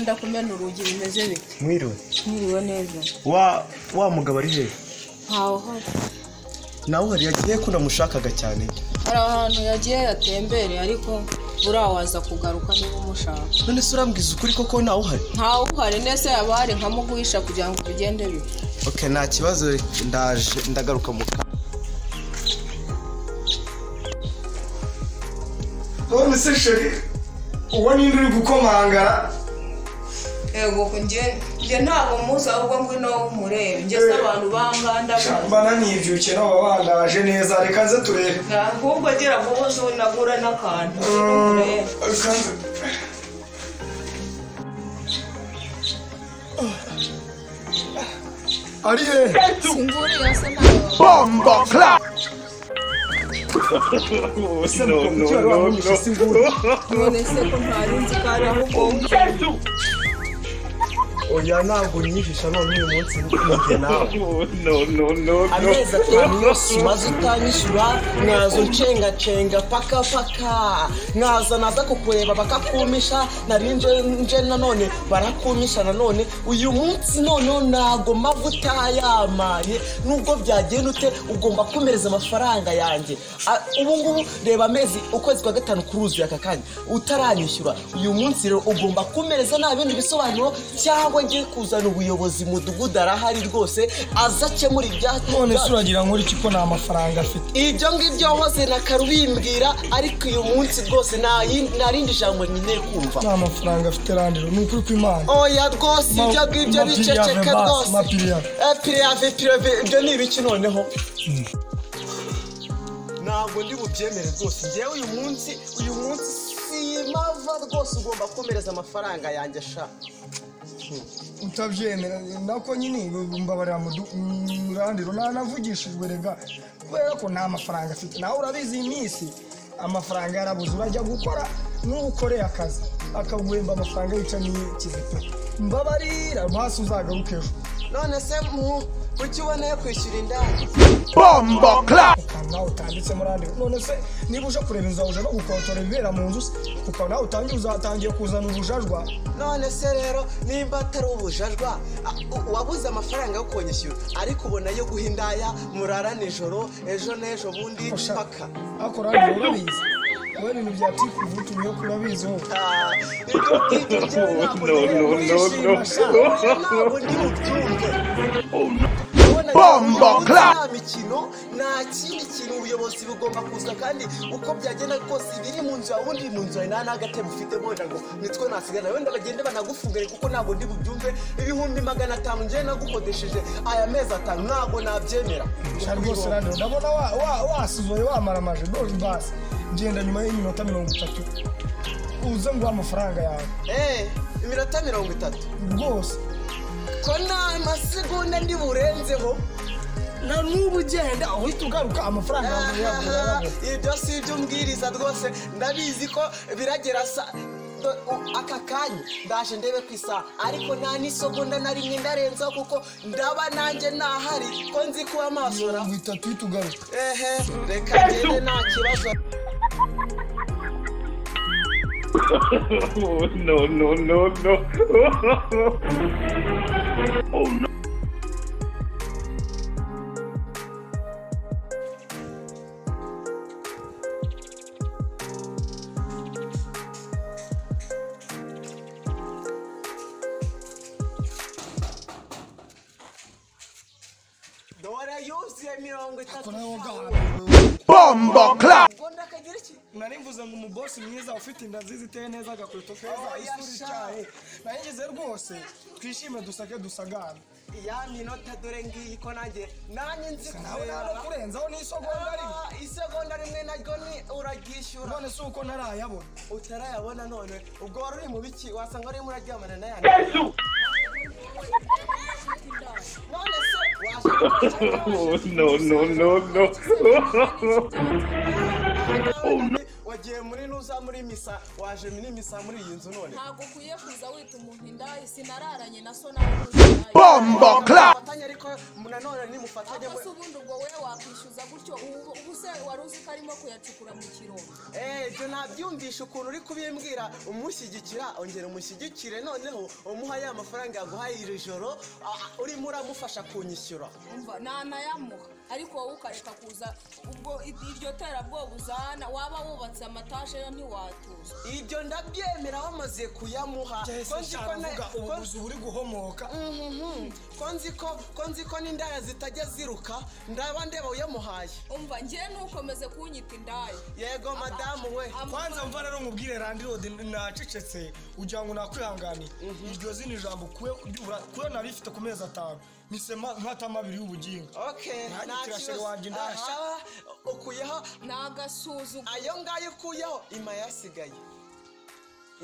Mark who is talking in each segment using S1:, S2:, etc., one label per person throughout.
S1: ugenda kumena urugi bimeze bite?
S2: Mwiriwe.
S1: Mwiriwe neza.
S2: Wa mugabo ari hehe?
S1: Ntawe uhari.
S2: Nawe uhari yagiye ko namushakaga cyane.
S1: Hari ahantu yagiye yatembereye ariko burawaza kugaruka niba umushaka.
S2: None se urambwiza ukuri koko nawe uhari?
S1: Ntawe uhari nese yaba hari nkamuguhisha kugira ngo tugende bite.
S2: Okay, nta kibazo ndaje ndagaruka mu ka.
S3: None se chérie uwo ninde uri gukomangara?
S1: Ego nje ntabwo muzi ahubwo ngwino umurebe. Nje se abantu banganda
S3: bana nibyuke nabo bandaje neza reka nze turebe.
S1: Ahubwo gira vuba uzunagura n'akantu umurebe.
S3: Ari he?
S1: Singuriya se nawe.
S3: Bombo clap.
S2: No, no, no, no.
S1: None se ko ntari nzi ko ari ahubwo.
S2: Oya ntabwo unyihisha none uyu munsi njye nawe.
S4: No, no, no, no.
S2: Amezi atanu yose umaze utanyishyura nkaza uncengacenga paka paka nkaza naza kukureba bakakumisha nari nje nanone barakumisha nanone uyu munsi noneho ntago mavuta yamaye nubwo byagenda ute ugomba kumereza amafaranga yanjye. Ubu ngubu reba amezi ukwezi kwa gatanu kuruzuye aka kanya utaranyishyura uyu munsi rero ugomba kumereza nta bindi bisobanuro cyangwa ngiye kuzana ubuyobozi mudugudu arahari rwose azakemura ibyacu.
S3: None se uragira ngo iki ko nta mafaranga afite?
S2: Ibyo ngibyo wahoze na karubimbwira ariko uyu munsi rwose nta rindi jambo nkeneye kumva.
S3: Nta mafaranga afite Randiro ni ukuri kw'Imana.
S2: Oya rwose ibyo ngibyo biceceke rwose. Piriyave ibyo ni ibiki noneho? Ntabwo ndi bubyemere rwose ngewe uyu munsi simava rwose ugomba komereza amafaranga yanjye sha.
S3: Utabyemera nako nyine mbabarira Randiro nanavugishijwe rega kubera ko nta mafaranga afite nawe urabizi iyi minsi amafaranga yarabuze urajya gukora n'ukoreye akazi akaguhemba amafaranga yica n'ikize pe mbabarira basi uzagaruke ejo.
S2: None se kuki ubona yo kwishyura indaya?
S3: Bombo clap. Nawe utanditsemo Randiro none se niba uje kureba inzu uje no gukotora ibibera mu nzu kuko nawe utangiye uzatangiye kuzana ubujajwa.
S2: None se rero nimba atari ubujajwa wabuze amafaranga yo konyishyura ariko ubona yo guha indaya murara nijoro ejo n'ejo bundi paka.
S3: Ako Randiro urabizi wowe ibintu bya tiku yo kurabizi wowe.
S2: Ntabwo ndi bubyumve.
S3: Bombo clap.
S2: Nta mikino nta kindi kintu ubuyobozi bugomba kuza kandi uko byagenda kose ibiri mu nzu yawe undi mu nzu yawe nta n'agatebe ufite wenda ngo nitwe nasigara wenda bagende banagufungire kuko ntabwo ndi bubyumve. 500,000 njye nagukodesheje aya mezi atanu ntabwo nabyemera.
S3: Rwose Randiro ndabona wasizoye wamaramaje rwose basi genda nyuma y'iminota 30 uze nguhe amafaranga yawe.
S2: Iminota 30
S3: rwose
S2: ko nta masegonda ndi burenzeho
S3: na n'ubu ugenda uhita ugaruka amafaranga yawe.
S2: Ibyo si ibyo umbwiriza rwose ndabizi ko biragera aka kanya ndaje ndebe ku isaha ariko nta n'isegonda na rimwe ndarenzaho kuko ndaba nanjye nahari ko nzi kuba amaso.
S3: 30 uhita ugaruka.
S2: Ehe reka ngende nta kibazo.
S4: No, no, no, no. Oh no.
S2: Dore yuzuye 30.
S3: Bombo clap. Nari mvuze ngo umubosi mwiza ufite inda nziza iteye neza agakweto keza isura icyaye nayigeze rwose twishime dusake dusagane.
S2: Ya minota dore ngiyi ko nanjye nzi
S3: kureba kurenzaho n'isegonda rimwe.
S2: Isegonda rimwe naryo ni uraryishyura.
S3: None se uko ntarayabona?
S2: Utarayabona none ubwo wari uri mu biki wasanga urimo uraryamana na yandi. None se
S4: No, no, no, no. Oh no.
S2: Wagiye muri nuza muri misa, waje muri misa muri iyi nzu none.
S1: Ntabwo ukwiye kuza wita umuntu indaya, sinararanye na so nawe.
S4: Bombo clap.
S2: Mufatanye ariko nanone nimufatanye.
S1: Ariko se ubundi ubwo we wakwishyuza gutyo, ubu se wari uzi ko arimo kuyacukura mu kirombe?
S2: Ibyo nabyumvisha ukuntu uri kubimbwira, umushyigikira, ongera umushyigikire noneho umuha ya mafaranga yaguhaye iri joro, urimo uramufasha kunyishyura.
S1: Umva nanayamuha, ariko wowe ukareka kuza ubwo iryo terabwoba uzana, waba wubatse amataje yo ntiwatuza.
S2: Ibyo ndabyemera wamaze kuyamuha. Ko nzi ko
S3: ubuguzi buri guhomoka.
S2: Ko nzi ko n'indaya zitajya ziruka, ndaba ndeba uyamuhaye.
S1: Umva njye ntukomeze kunyita indaya.
S2: Yego madamu we.
S3: Kwanza mva rero nkubwire Randirod, nacecetse ugira ngo nakwihanganiye. Iryo zina ijambo kuyo narifite ku mezi 5 misema nkatama abiri y'ubugingo.
S2: Okay,
S3: nta wanjye ndasha.
S2: Ukuyeho
S1: nagasuzuguro.
S2: Ayo ngayo ukuyeho ima yasigaye.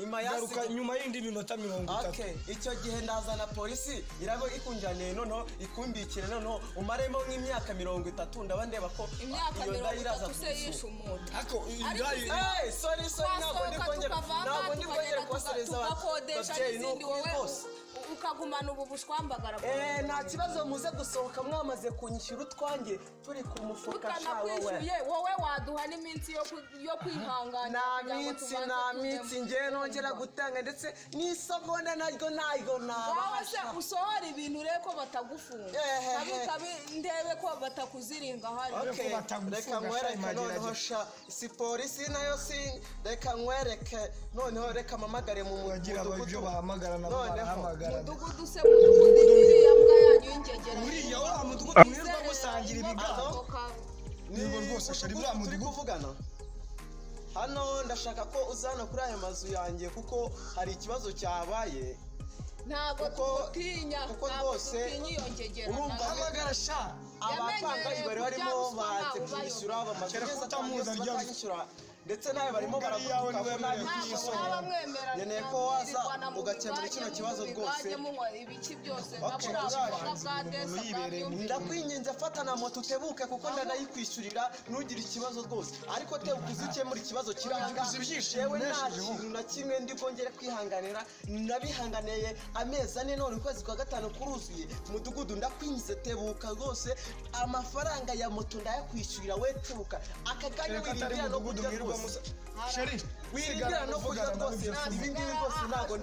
S2: Ima
S3: yasigaye nyuma y'indi minota 30.
S2: Okay, icyo gihe ndazana polisi irabo ikunjaniye noneho ikumbikire noneho umaremo nk'imyaka 30, ndaba ndeba ko
S1: imyaka 30 se yishe umuntu.
S3: Ako
S2: indaya. Sorry ntabwo ndi kongera, ntabwo ndi kongera kubasereza
S1: ababyeyi n'izindi, wowe ukagumana ubu bushwambagara.
S2: Nta kibazo, muze gusohoka mwamaze kunyishyura utwanjye turi ku mufuka.
S1: Tutanakwishyuye wowe waduha n'iminsi yo kwihangana.
S2: Nta minsi ngiye nongera gutanga, ndetse n'isegonda naryo ntayo
S1: nabasha. Wowe se usohora ibintu urebe ko batagufunga, ndebe ko batakuziringa hano.
S2: Reka nkwereke noneho sha, si polisi nayo si, reka nkwereke noneho, reka mpamagare mu mudugudu.
S1: Mudugudu se mudugudu iriya mbwa yanyu y'ingegera.
S3: Uriya wa mudugudu mwirirwa musangira ibigango.
S2: Niba rwose shari buriya mudugudu kuvugana. Hano ndashaka ko uzana kuri aya mazu yanjye kuko hari ikibazo cyabaye.
S1: Ntabwo tutinya,
S2: kuko rwose
S1: urumva
S3: hamagara sha.
S2: Abapanga ibari barimo banze kwishyura, bamaze batanyishyura, ndetse nawe barimo baragutuka nabi kwishyura. Nkeneye ko waza ugakemura kino kibazo rwose. Ndakwinginze fata na moto utebuke kuko ndanayikwishyurira, ntugire ikibazo rwose. Ariko tebuka uzikemura ikibazo kiranga. Yewe nta kintu na kimwe ndi bwongere kwihanganira, nabihanganiye amezi 4 none ukwezi kwa 5 kuruzuye. Mudugudu ndakwinginze tebuka rwose, amafaranga ya moto ndayakwishyurira, we tebuka. Aka kanya wiringira no kurya rwose. Wiringira no kurya rwose, ibi ngibi rwose ntabwo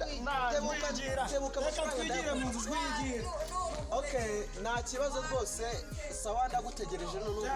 S2: tebuka amafaranga ndayakwishyurira. Okay, nta kibazo rwose, sawa ndagutegereje none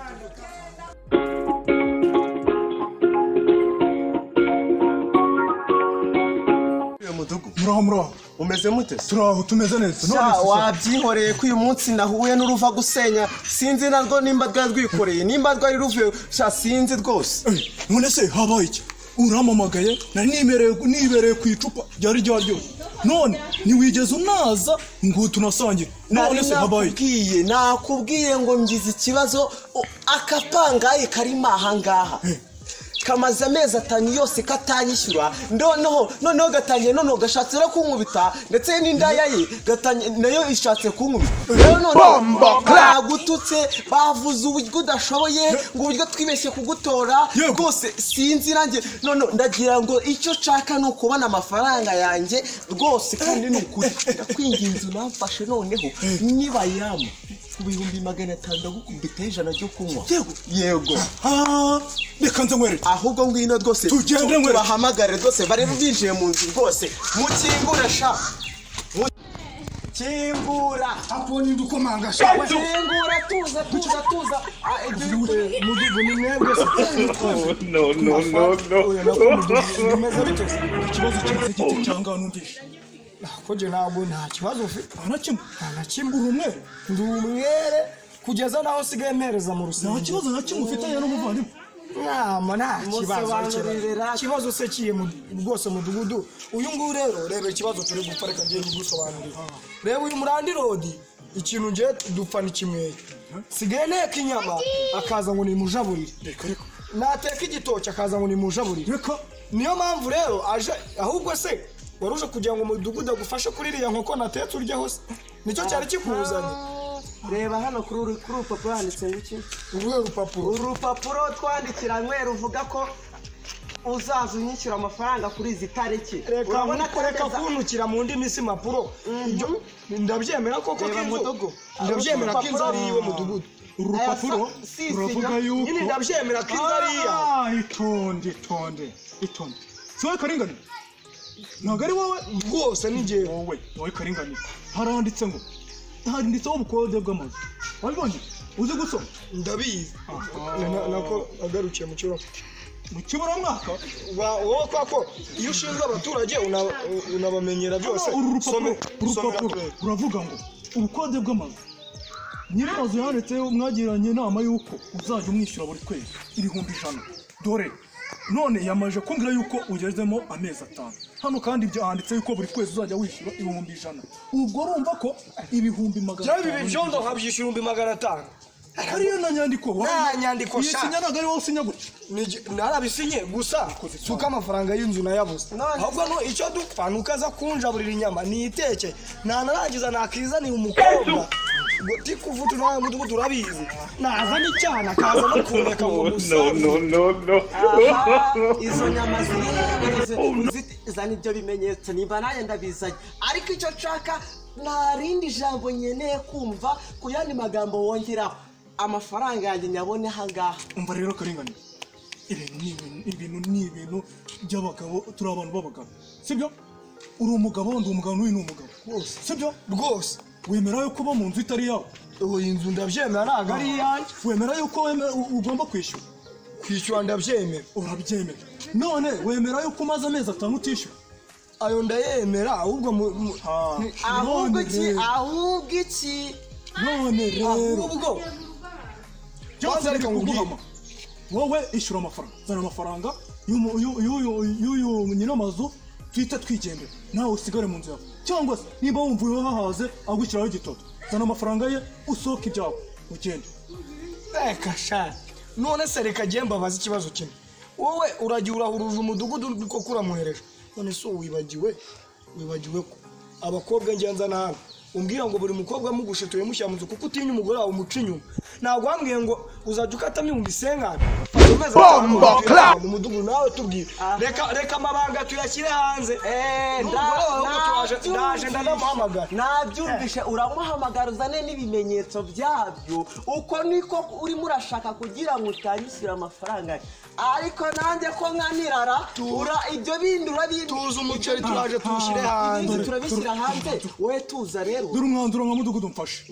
S2: umudugudu.
S5: Muraho muraho.
S2: Umeze mute?
S5: Turaho tumeze neza.
S2: None wabyihoreye ko uyu munsi nahuye n'uruva gusenya, sinzi narwo nimba rwari rwikoreye, nimba rwari ruvuye sha sinzi rwose.
S5: None se habaye iki? Uramamagaye nari nibereye ku icupa ryari ryaryo. None ntiwigeze unaza ngo tunasangire. None se habaye
S2: iki? Nakubwiye ngo ngize ikibazo, akapangaye karimo aha ngaha. Kamaze amezi 5 yose katanyishyura, noneho gatangiye noneho gashatse no kunkubita, ndetse n'indaya ye gatangiye nayo ishatse kunkubita. Rero noneho bagututse, bavuze uburyo udashoboye, ngo uburyo twibeshye kugutora rwose sinzi nanjye. Noneho ndagira ngo icyo nshaka ni ukubona amafaranga yanjye rwose, kandi ni ukuri ndakwinginze unamfashe noneho nibayama ku 500,000 ndagukubita 100 ryo kunywa. Yego.
S5: Reka nze nkwereke.
S2: Ahubwo ngwino rwose
S5: tugende nkwereke,
S2: bahamagare rwose bari binjiye mu nzu rwose. Mukingura sha, kingura.
S3: Apo ni ndukomanga sha.
S2: Kingura, tuza tuza tuza.
S3: Mudugu ni mwebwe se.
S4: No no no no.
S3: Bimeze bite?
S5: Ikibazo kimeze gite cyangwa numvishe?
S3: Ko je ntabwo nta kibazo ufite.
S5: Nta na kimwe.
S3: Nta na kimwe.
S5: Uri umwere?
S3: Ndi umwere kugeza naho usigaye mpereza mu rusengero.
S5: Nta kibazo na kimwe ufitanye n'umuvandimwe.
S3: Nama nta kibazo. Ikibazo se kiye rwose mudugudu. Uyu nguyu rero reba ikibazo turi gupfa, reka ngiye kugusobanurira. Reba uyu murandirodi ikintu ngiye dupfa ni kimwe. Sigaye nteka inyama akaza ngo nimujaburire. Nateka igitoki akaza ngo nimujaburire. Niyo mpamvu rero aje, ahubwo se waruje kugira ngo umudugudu agufashe kuri iriya nkoko natetse urya hose. Nicyo cyari kikuzanye.
S2: Reba hano kuri uru rupapuro handitse ngo iki?
S3: Uruhe rupapuro?
S2: Urupapuro twandikiranywe ruvuga ko Uzaza unyishyura amafaranga kuri izi tariki.
S3: Reka kuntukira mu ndimi si impapuro. Ibyo ndabyemera koko
S2: ko
S3: ndabyemera ko inzu ari iwe mudugudu.
S5: Uru rupapuro ruravuga yuko
S3: nyine ndabyemera ko inzu ari iyawe.
S5: Itonde itonde itonde. Si wowe Karinganire? Ntabwo ari wowe
S3: rwose, ni njyewe.
S5: Wowe Karinganire, haranditse ngo handitseho ubukode bw'amazu. Wabibonye? Uzi gusoma?
S3: Ndabizi. Nako agarukiye mu kiburamwaka.
S5: Mu kiburamwaka?
S3: Wowe kwako iyo ushinzwe abaturage unabamenyera byose.
S5: Uru rupapuro ruravuga ngo ubukode bw'amazu. Nyir'amazu yanditseho mwagiranye inama y'uko uzajya umwishyura buri kwezi 100,000. Dore none yamaje kumbwira yuko ugezemo amezi 5. Hano kandi ibyo handitse yuko buri kwezi uzajya wishyura 100,000. Ubwo urumva ko 500,000.
S3: Ibi byondo nkabyishyura 500,000.
S5: Hariyo na nyandiko.
S3: Nta nyandiko sha.
S5: Iyi sinya ntabwo ari wowe usinya gutya.
S3: Narabisinye gusa suka amafaranga y'inzu nayabuze. Ahubwo no icyo dupfa nukaza kunjaburira inyama niteke. Nanarangiza nakizanira umukobwa. Ngo tikuvutu nawe mudugudu urabizi. Naza n'icyana kaza no kuneka ngo gusa.
S4: No no no.
S2: Izo nyama ziri zana ibyo bimenyetso nimba nanjye ndabizanye. Ariko icyo nshaka nta rindi jambo nkeneye kumva ku yandi magambo wongeraho. Amafaranga yanjye nyabone ahangaha.
S5: Umva rero Karinganire, ibintu ni ibintu by'abagabo, turi abantu b'abagabo, sibyo? Uri umugabo, ndi umugabo, n'uyu ni umugabo, sibyo?
S3: Rwose.
S5: Wemera yuko uba mu nzu itari iyawe?
S3: Iyi nzu ndabyemera ntabwo ari iyanjye.
S5: Wemera yuko ugomba kwishyura?
S3: Kwishyura ndabyemera.
S5: Urabyemera. None wemera yuko umaze amezi 5 utishyura?
S3: Ayo ndayemera, ahubwo
S2: ahubwo iki? Ahubwo iki?
S5: None rero
S3: ahubwo
S5: byose reka nguhama. Wowe ishyura amafaranga, zana amafaranga y'uyu nyir'amazu twite twigendera, nawe usigare mu nzu yawe. Cyangwa se niba wumva uhahaze agushyiraho igitoto, zana amafaranga ye usohoke ibyawe ugende.
S3: Reka sha, none se reka njye mbabaze ikibazo kimwe. Wowe uragiye urahuruje umudugudu koko uramuhereje, none se wibagiwe ko abakobwa njye nzana hano umbwira ngo buri mukobwa mugushituye mushyira mu nzu kuko utinya umugore wawe umuca inyuma. Ntabwo wambwiye ngo uzajya ukatamo 5,000.
S4: Bombo clap.
S3: Mu mudugudu nawe tubwire. Reka amabanga tuyashyire hanze. N'umugore wawe ndaje ndanamuhamagara.
S2: Nabyumvishe, uramuhamagara uzane n'ibimenyetso byabyo. Uko niko urimo urashaka kugira ngo utanyishyura amafaranga. Ariko nanjye ko nkanirara, ibyo bindi urabindi.
S3: Tuzi umuceri turaje tuwushyire hanze.
S2: Turabishyira hanze. Wowe tuza rero.
S5: Dore umwanzuro nka mudugudu mfashe.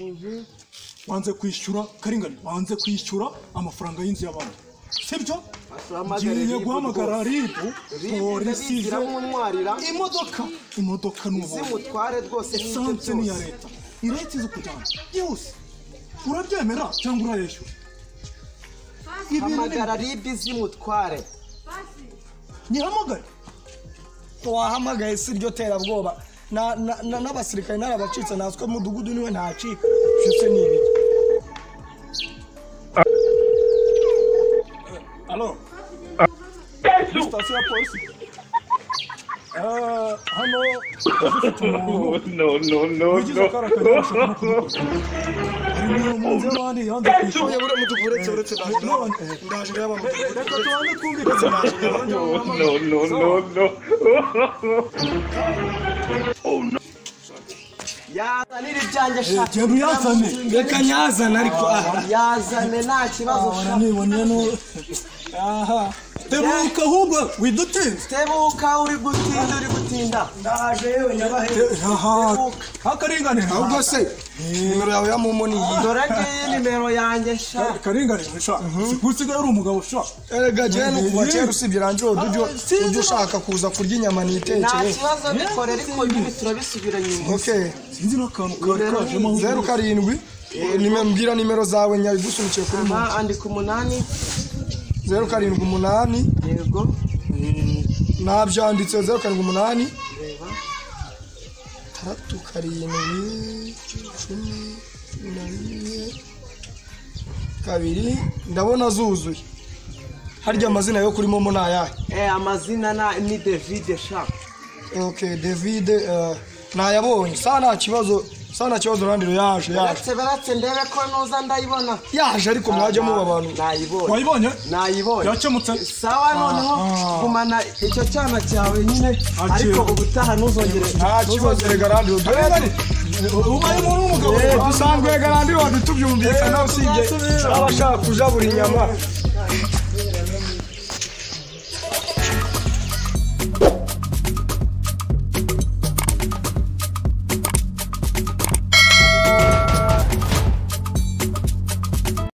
S5: Wanze kwishyura Karinganire, wanze kwishyura amafaranga y'inzu y'abandi, sibyo? Ngiye guhamagara RIB, polisi imodoka
S2: n'ubutware rwose,
S5: esanse ni iya leta, irahita iza kujyana yose. Urabyemera cyangwa urayishyura?
S2: Hamagara RIB zimutware.
S5: Nyihamagare.
S3: Wahamagaye si iryo terabwoba. N'abasirikare narabacitse, natwe mudugudu niwe ntacika. Byose ni ibiki?
S5: Alo. Sitasiyo ya polisi. Hano dufite umuntu.
S4: No no no
S5: wigize akara kajya gushaka no kudukora. Ari mu nzu y'abandi yanze kwishyura.
S3: Uretse ndaje ndaba mudugudu.
S5: Reka tubanze twumvikane.
S4: No no no no. Oh no.
S2: Yazanira ibyanjye sha.
S5: Genda uyazane.
S3: Reka nyazane ariko.
S2: Yazane nta kibazo sha.
S5: Nibonye no. Aha. Tebuka ahubwo widutinze.
S2: Tebuka uri gutinda.
S3: Ndaje yewe nyabahe.
S5: Aha. Akaringanire.
S3: Ahubwo se nimero yawe ya momo ni iyi.
S2: Dore ngiyi nimero yanjye sha.
S5: Karinganire sha. Sikusigaye uri umugabo sha.
S3: Erega jye no kuva kera usibye ranjye ujye ushaka kuza kurya inyama nitekeye.
S2: Nta kibazo bikore ariko ibi turabisubira nyuma.
S3: Okay.
S5: Sinzi n'akantu kari kajemo.
S3: 07 mbwira nimero zawe nyabigusubikiye kuri
S2: momo. Andika 8
S3: 0 7 8.
S2: Yego.
S3: Nabyanditse 0 7 8 3 7 11 2 ndabona zuzuye. Harya amazina yo kuri momo nayahe?
S2: Amazina ni David sha.
S3: Okay, David nayabonye. Sa nta kibazo. Sana kibazo Randiro, yaje yaje.
S2: Baratse baratse, ndebe ko nuza ndayibona.
S3: Yaje, ariko mwajya muba abantu.
S2: Nayibonye.
S5: Wayibonye?
S2: Nayibonye.
S5: Yakemutse.
S2: Sawa, noneho gumana icyo cyana cyawe nyine, ariko ubutaha ntuzongere.
S3: Nta kibazo rega Randiro, dore
S5: Ari ubaye umuntu w'umugabo.
S3: Dusanzwe rega Randiro, tubyumvikana, usibye abashaka kujabura inyama.